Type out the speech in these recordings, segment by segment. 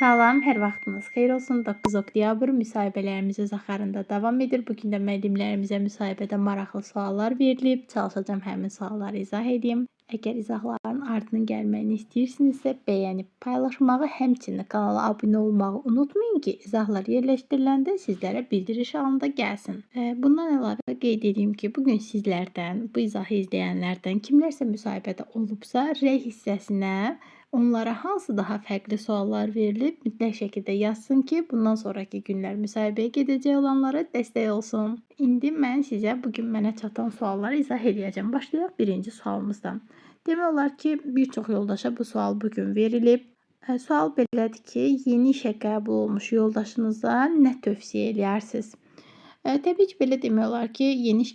Salam, hər vaxtınız xeyir olsun. 9 oktyabr müsahibələrimiz öz axarında davam edir. Bu gün də müəllimlərimizə müsahibədə maraqlı suallar verilib. Çalışacağam həmin sualları izah edeyim. Əgər izahların ardının gəlməyini istəyirsinizsə, bəyənib paylaşmağı, həmçinin kanala abunə olmağı unutmayın ki, izahlar yerləşdiriləndə sizlərə bildiriş halında gəlsin. Bundan əlavə qeyd edeyim ki, bu gün sizlərdən, bu izahı izləyənlərdən kimlərsə müsahibədə olubsa, rəy hissəsinə onlara hansı daha fərqli suallar verilib, mütləq şəkildə yazsın ki, bundan sonrakı günlər müsahibəyə gedəcək olanlara dəstək olsun. İndi mən sizə bu gün mənə çatan sualları izah eləyəcəm. Başlayaq birinci sualımızdan. Demək olar ki, bir çox yoldaşa bu sual bu gün verilib. Sual belədir ki, yeni işə qəbul olmuş yoldaşınıza nə tövsiyə eləyərsiniz? Təbii ki, belə demək olar ki, yeni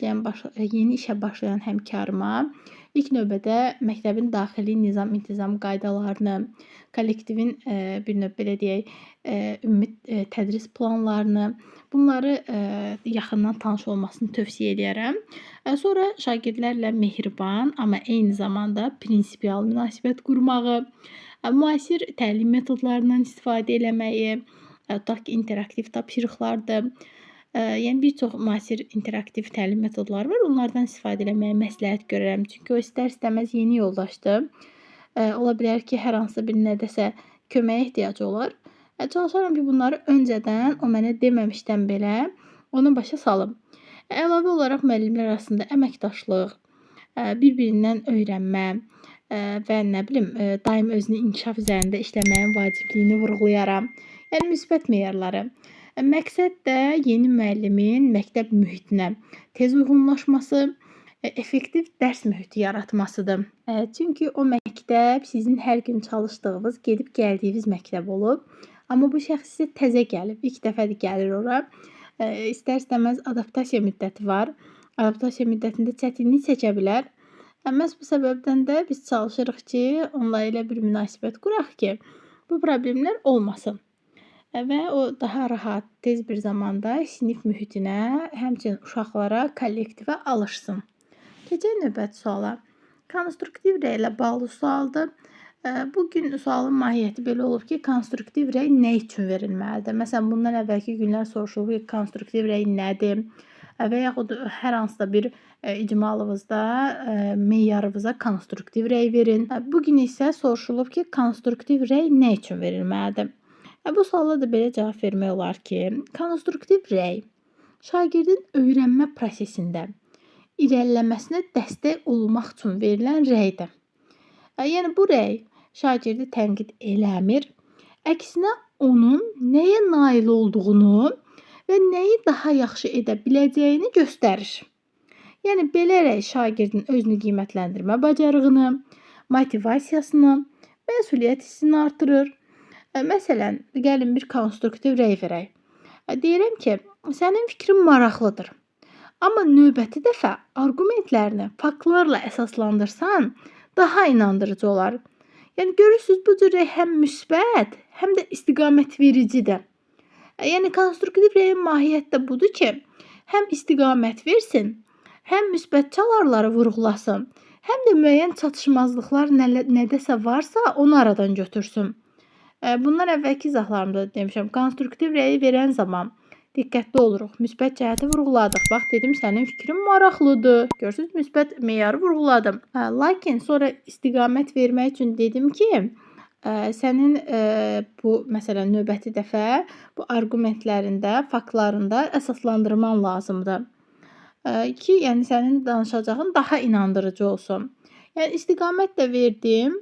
işə başlayan həmkarıma ilk növbədə məktəbin daxili nizam-intizam qaydalarını, kollektivin bir növ belə deyək, ümumi tədris planlarını, bunları yaxından tanış olmasını tövsiyə eləyərəm. Sonra şagirdlərlə mehriban, amma eyni zamanda prinsipial münasibət qurmağı, müasir təlim metodlarından istifadə eləməyi, tutaq ki, interaktiv tapşırıqlardır. Yəni bir çox müasir interaktiv təlim metodları var. Onlardan istifadə eləməyi məsləhət görərəm. Çünki o istər-istəməz yeni yoldaşdır. Ola bilər ki, hər hansısa bir nədəsə köməyə ehtiyacı olar. Çalışaram ki, bunları öncədən o mənə deməmişdən belə onu başa salım. Əlavə olaraq müəllimlər arasında əməkdaşlıq, bir-birindən öyrənmə və nə bilim, daim özünü inkişaf üzərində işləməyin vacibliyini vurğulayaram. Yəni müsbət meyarları. Məqsəd də yeni müəllimin məktəb mühitinə tez uyğunlaşması, effektiv dərs mühiti yaratmasıdır. Çünki o məktəb sizin hər gün çalışdığınız, gedib gəldiyiniz məktəb olub. Amma bu şəxs isə təzə gəlib, ilk dəfədir gəlir ora. İstər-istəməz adaptasiya müddəti var. Adaptasiya müddətində çətinlik çəkə bilər. Məhz bu səbəbdən də biz çalışırıq ki, onunla elə bir münasibət quraq ki, bu problemlər olmasın. Və o daha rahat, tez bir zamanda sinif mühitinə, həmçinin uşaqlara, kollektivə alışsın. Keçək növbəti suala. Konstruktiv rəy ilə bağlı sualdır. Bu gün sualın mahiyyəti belə olub ki, konstruktiv rəy nə üçün verilməlidir? Məsələn, bundan əvvəlki günlər soruşulub ki, konstruktiv rəy nədir? Və yaxud hər hansısa bir icmalınızda meyarınıza konstruktiv rəy verin. Bu gün isə soruşulub ki, konstruktiv rəy nə üçün verilməlidir? Bu suala da belə cavab vermək olar ki, konstruktiv rəy şagirdin öyrənmə prosesində irəliləməsinə dəstək olmaq üçün verilən rəydir. Yəni bu rəy şagirdi tənqid eləmir, əksinə onun nəyə nail olduğunu və nəyi daha yaxşı edə biləcəyini göstərir. Yəni belə rəy şagirdin özünü qiymətləndirmə bacarığını, motivasiyasını, məsuliyyət hissini artırır. Məsələn, gəlin bir konstruktiv rəy verək. Deyirəm ki, sənin fikrin maraqlıdır. Amma növbəti dəfə arqumentlərini faktlarla əsaslandırsan, daha inandırıcı olar. Yəni görürsüz, bu cür rəy həm müsbət, həm də istiqamət vericidir. Yəni konstruktiv rəyin mahiyyəti də budur ki, həm istiqamət versin, həm müsbət çalarları vurğulasın, həm də müəyyən çatışmazlıqlar nədəsə varsa, onu aradan götürsün. Bundan əvvəlki izahlarımda da demişəm, konstruktiv rəyi verən zaman diqqətli oluruq. Müsbət cəhəti vurğuladıq. Bax, dedim, sənin fikrin maraqlıdır. Görürsüz, müsbət meyarı vurğuladım. Lakin sonra istiqamət vermək üçün dedim ki, sənin bu, məsələn, növbəti dəfə bu arqumentlərində, faktlarında əsaslandırman lazımdır. Ki, yəni sənin danışacağın daha inandırıcı olsun. Yəni istiqamət də verdim.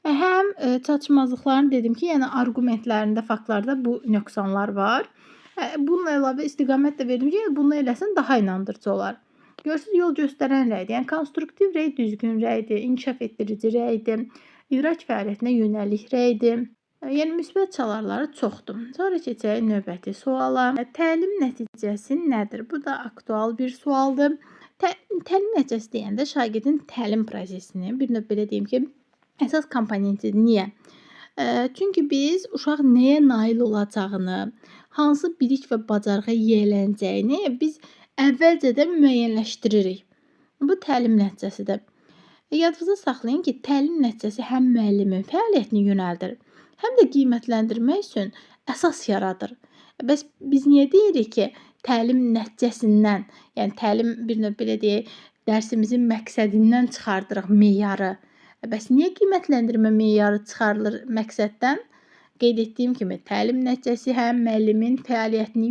Həm çatışmazlıqlarını dedim ki, yəni arqumentlərində, faktlarda bu nöqsanlar var. Bununla əlavə istiqamət də verdim ki, yəni bunu eləsən daha inandırıcı olar. Görürsüz, yol göstərən rəydir. Yəni konstruktiv rəy düzgün rəydir, inkişaf etdirici rəydir, idrak fəaliyyətinə yönəlik rəydir. Yəni müsbət çalarları çoxdur. Sonra keçək növbəti suala. Təlim nəticəsi nədir? Bu da aktual bir sualdır. Təlim nəticəsi deyəndə şagirdin təlim prosesini, bir növ belə deyim ki, əsas komponentidir. Niyə? Çünki biz uşaq nəyə nail olacağını, hansı bilik və bacarığa yiyələnəcəyini biz əvvəlcədən müəyyənləşdiririk. Bu təlim nəticəsidir. Yadınızda saxlayın ki, təlim nəticəsi həm müəllimin fəaliyyətini yönəldir, həm də qiymətləndirmək üçün əsas yaradır. Bəs biz niyə deyirik ki, təlim nəticəsindən, yəni təlim bir növ belə deyək, dərsimizin məqsədindən çıxardırıq meyarı. Bəs niyə qiymətləndirmə meyarı çıxarılır məqsəddən? Qeyd etdiyim kimi, təlim nəticəsi həm müəllimin fəaliyyətini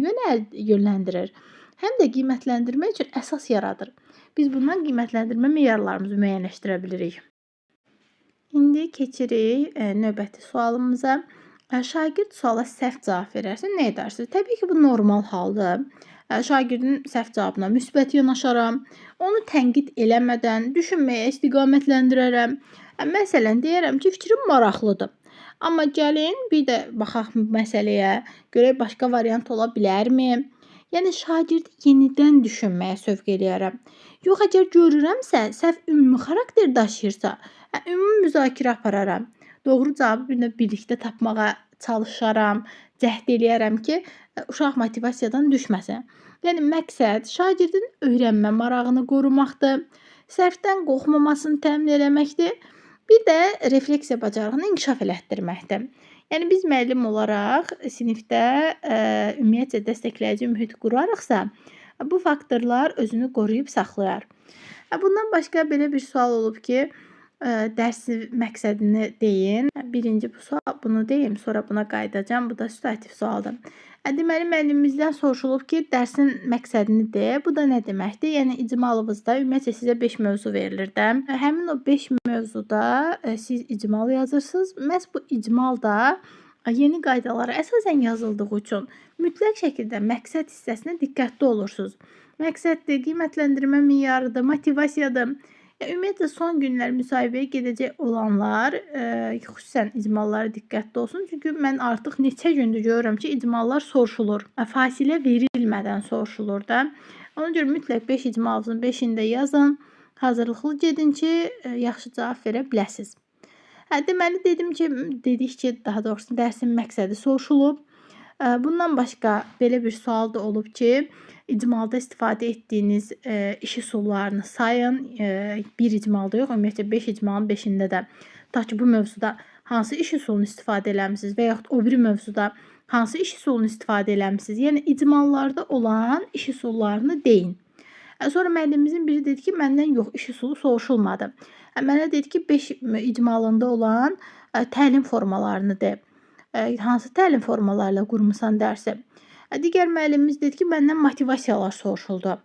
yönləndirir, həm də qiymətləndirmə üçün əsas yaradır. Biz bundan qiymətləndirmə meyarlarımızı müəyyənləşdirə bilirik. İndi keçirik növbəti sualımıza. Şagird suala səhv cavab verərsə nə edərsiniz? Təbii ki, bu normal haldır. Şagirdin səhv cavabına müsbət yanaşaram, onu tənqid eləmədən düşünməyə istiqamətləndirərəm. Məsələn, deyərəm ki, fikrim maraqlıdır. Amma gəlin bir də baxaq məsələyə, görək başqa variant ola bilərmi? Yəni şagirdi yenidən düşünməyə sövq eləyərəm. Yox, əgər görürəmsə, səhv ümumi xarakter daşıyırsa, ümumi müzakirə apararam. Doğru cavabı bir növ birlikdə tapmağa çalışaram, cəhd eləyərəm ki, uşaq motivasiyadan düşməsin. Yəni məqsəd şagirdin öyrənmə marağını qorumaqdır, səhvdən qorxmamasını təmin eləməkdir, bir də refleksiya bacarığını inkişaf elətdirməkdir. Yəni biz müəllim olaraq sinifdə ümumiyyətcə dəstəkləyici mühit qurarıqsa, bu faktorlar özünü qoruyub saxlayar. Bundan başqa belə bir sual olub ki, dərsin məqsədini deyin. Birinci bu sual, bunu deyim, sonra buna qayıdacağam. Bu da situativ sualdır. Deməli, müəllimimizdən soruşulub ki, dərsin məqsədini de. Bu da nə deməkdir? Yəni icmalınızda ümumiyyətcə sizə 5 mövzu verilir də. Həmin o 5 mövzuda siz icmal yazırsınız. Məhz bu icmal da yeni qaydalara əsasən yazıldığı üçün mütləq şəkildə məqsəd hissəsinə diqqətli olursunuz. Məqsəddir, qiymətləndirmə meyarıdır, motivasiyadır. Ümumiyyətlə, son günlər müsahibəyə gedəcək olanlar, xüsusən icmallara diqqətli olsun. Çünki mən artıq neçə gündür görürəm ki, icmallar soruşulur. Fasilə verilmədən soruşulur da. Ona görə mütləq 5 icmalınızın 5-ini də yazın. Hazırlıqlı gedin ki, yaxşı cavab verə biləsiniz. Deməli, dedik ki, daha doğrusu dərsin məqsədi soruşulub. Bundan başqa belə bir sual da olub ki, icmalda istifadə etdiyiniz iş üsullarını sayın. Bir icmalda yox, ümumiyyətcə 5 icmalın 5-ində də. Ta ki, bu mövzuda hansı iş üsulunu istifadə eləmisiniz və yaxud o biri mövzuda hansı iş üsulunu istifadə eləmisiniz? Yəni icmallarda olan iş üsullarını deyin. Sonra müəllimimizin biri dedi ki, məndən yox, iş üsulu soruşulmadı. Mənə dedi ki, 5 icmalında olan təlim formalarını de. Hansı təlim formalarıyla qurmusan dərsi? Digər müəllimimiz dedi ki, məndən motivasiyalar soruşuldu.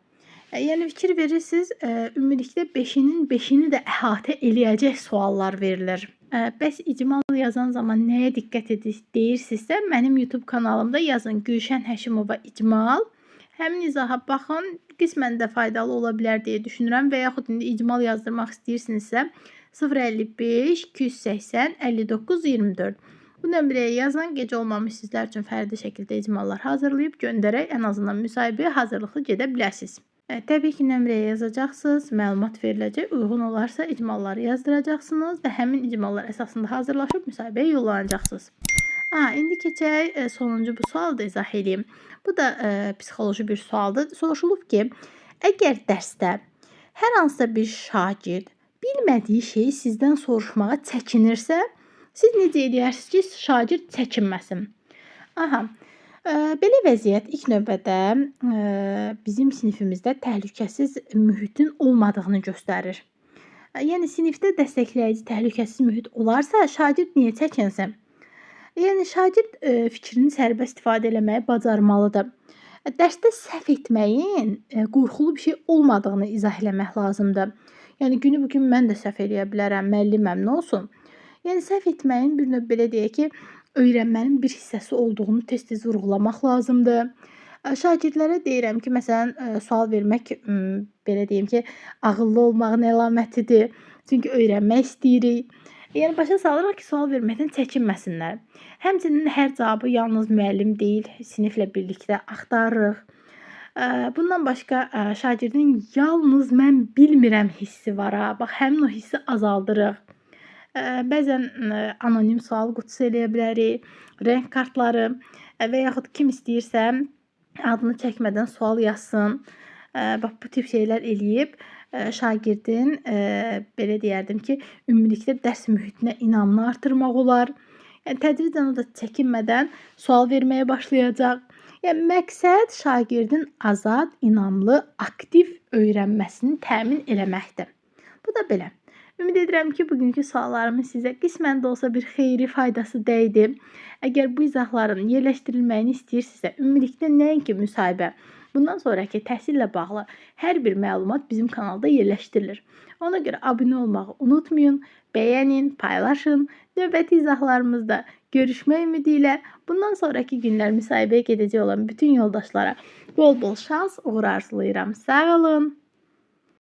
Yəni fikir verirsiniz, ümumilikdə 5-inin 5-ini də əhatə eləyəcək suallar verilir. Bəs icmal yazan zaman nəyə diqqət deyirsinizsə, mənim YouTube kanalımda yazın Gülşən Həşimova icmal. Həmin izaha baxın, qismən də faydalı ola bilər deyə düşünürəm və yaxud indi icmal yazdırmaq istəyirsinizsə 055 280 59 24. Bu nömrəyə yazan gec olmamış sizlər üçün fərdi şəkildə icmallar hazırlayıb göndərək ən azından müsahibəyə hazırlıqlı gedə bilərsiniz. Təbii ki, nömrəyə yazacaqsınız, məlumat veriləcək, uyğun olarsa icmalları yazdıracaqsınız və həmin icmallar əsasında hazırlaşıb müsahibəyə yollanacaqsınız. İndi keçək sonuncu bu sualı da izah edeyim. Bu da psixoloji bir sualdır. Soruşulub ki, əgər dərsdə hər hansısa bir şagird bilmədiyi şeyi sizdən soruşmağa çəkinirsə, siz necə eləyərsiniz ki, şagird çəkinməsin? Belə vəziyyət ilk növbədə bizim sinifimizdə təhlükəsiz mühitin olmadığını göstərir. Yəni sinifdə dəstəkləyici təhlükəsiz mühit olarsa, şagird niyə çəkinsin? Yəni şagird fikrini sərbəst ifadə eləməyi bacarmalıdır. Dərsdə səhv etməyin qorxulu bir şey olmadığını izah eləmək lazımdır. Yəni günü bugün mən də səhv eləyə bilərəm, müəlliməm, nə olsun? Yəni səhv etməyin bir növ belə deyək ki, öyrənmənin bir hissəsi olduğunu tez-tez vurğulamaq lazımdır. Şagirdlərə deyirəm ki, məsələn, sual vermək, belə deyim ki, ağıllı olmağın əlamətidir. Çünki öyrənmək istəyirik. Yəni başa salırıq ki, sual verməkdən çəkinməsinlər. Həmçinin hər cavabı yalnız müəllim deyil, siniflə birlikdə axtarırıq. Bundan başqa şagirdin yalnız mən bilmirəm hissi var ha. Bax, həmin o hissi azaldırıq. Bəzən anonim sual qutusu eləyə bilərik, rəng kartları və yaxud kim istəyirsə adını çəkmədən sual yazsın. Bax, bu tip şeylər eləyib şagirdin belə deyərdim ki, ümumilikdə dərs mühitinə inamını artırmaq olar. Yəni tədricən o da çəkinmədən sual verməyə başlayacaq. Yəni məqsəd şagirdin azad, inamlı, aktiv öyrənməsini təmin eləməkdir. Bu da belə. Ümid edirəm ki, bugünkü suallarımın sizə qismən də olsa bir xeyri, faydası dəydi. Əgər bu izahların yerləşdirilməyini istəyirsinizsə, ümumilikdə nəinki müsahibə, bundan sonrakı təhsillə bağlı hər bir məlumat bizim kanalda yerləşdirilir. Ona görə abunə olmağı unutmayın, bəyənin, paylaşın. Növbəti izahlarımızda görüşmək ümidi ilə bundan sonrakı günlər müsahibəyə gedəcək olan bütün yoldaşlara bol-bol şans, uğur arzulayıram. Sağ olun.